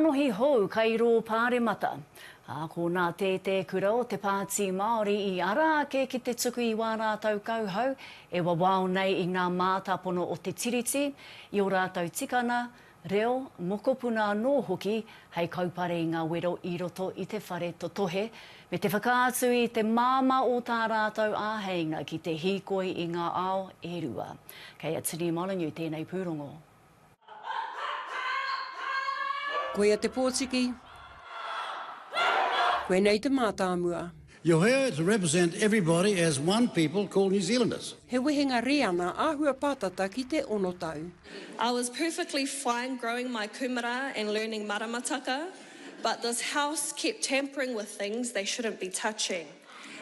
Kanohi hou kai rō Pāremata. Ā, ko nā tētē kura o te Pāti Māori i ara ake ki te tuku i wā rātou kauhau e wawao nei i ngā mātāpono o te Tiriti, i ō rātou tikana, reo, mokopuna anō hoki hei kaupare i ngā wero i roto i te whare totohe, me te whakaatu i te māmā o tā rātou āheinga ki te hīkoi i ngā ao e rua. Kei a Tini Molyneux tēnei pūrongo. Koia te pōtiki. Koinei te mātāmua. You're here to represent everybody as one people called New Zealanders. He wehenga rēana āhua pātata ki te ono tau. I was perfectly fine growing my kumara and learning maramataka, but this house kept tampering with things they shouldn't be touching,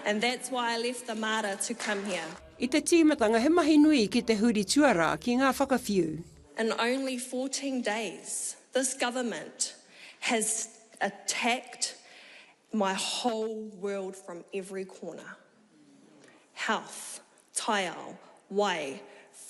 and that's why I left the mara to come here. I te tīmatanga he mahi nui ki te huri tuarā ki ngā whakawhiu. In only 14 days, this government has attacked my whole world from every corner. Health, taiao, wai,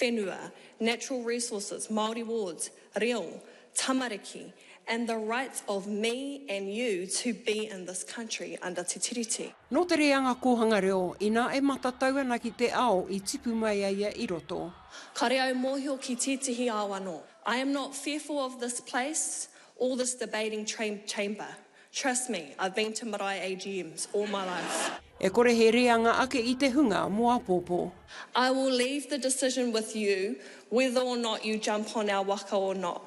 whenua, natural resources, Māori wards, reo, tamariki, and the rights of me and you to be in this country under Te Tiriti. Nō te reanga kōhanga reo, inā e matatau ana ki te ao i tipu mai ai ia i roto. Kare au mōhio ki tētehi ao anō. I am not fearful of this place or this debating chamber. Trust me, I've been to marae AGMs all my life. E kore he reanga ake i te hunga mō āpōpō. I will leave the decision with you whether or not you jump on our waka or not,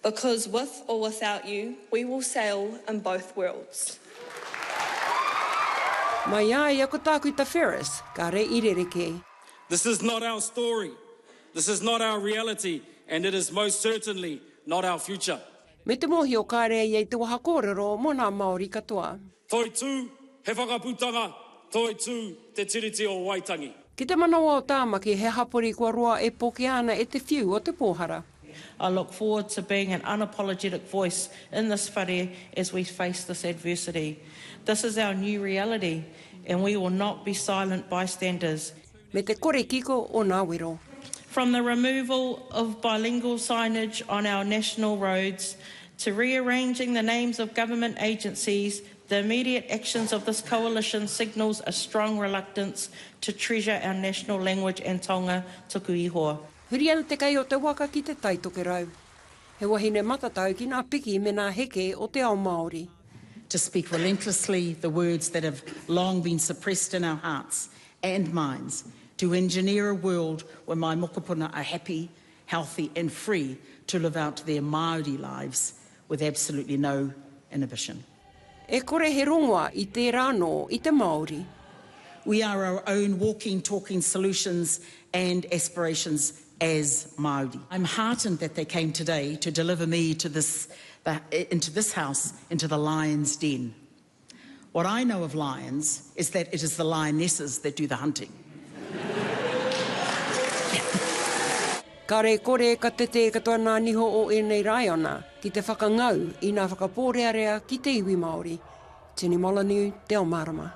because with or without you, we will sail in both worlds. Mai a ia ko Tākuta Ferris, kare i rerekē. This is not our story, this is not our reality and it is most certainly not our future. Me te mōhio kāre ia i te waha kōrero mō nā Māori katoa. Toitū, he whakaputanga, toitū Te Tiriti o Waitangi. Ki te manawa o Tāmaki, he hapori kua roa e pokea ana e te whiu o te pōhara. I look forward to being an unapologetic voice in this whare as we face this adversity. This is our new reality and we will not be silent bystanders. Me te kore kiko o nā wero. From the removal of bilingual signage on our national roads to rearranging the names of government agencies, the immediate actions of this coalition signals a strong reluctance to treasure our national language and taonga tuku iho. Huri ana te kai o te waka ki Te Tai Tokerau. He wahine matatau ki nā piki me nā heke o te ao Māori. To speak relentlessly the words that have long been suppressed in our hearts and minds, to engineer a world where my mokopuna are happy, healthy and free to live out their Māori lives with absolutely no inhibition. E kore he rongoa i tērā anō i te Māori. We are our own walking, talking solutions and aspirations as Māori. I'm heartened that they came today to deliver me to this, the, into this house, into the lion's den. What I know of lions is that it is the lionesses that do the hunting. Kare kore ka tetē katoa nā niho o ēnei raiona ki te whakangau i nā whakapōrearea ki te iwi Māori. Tini Molyneux, Te Ao Mārama.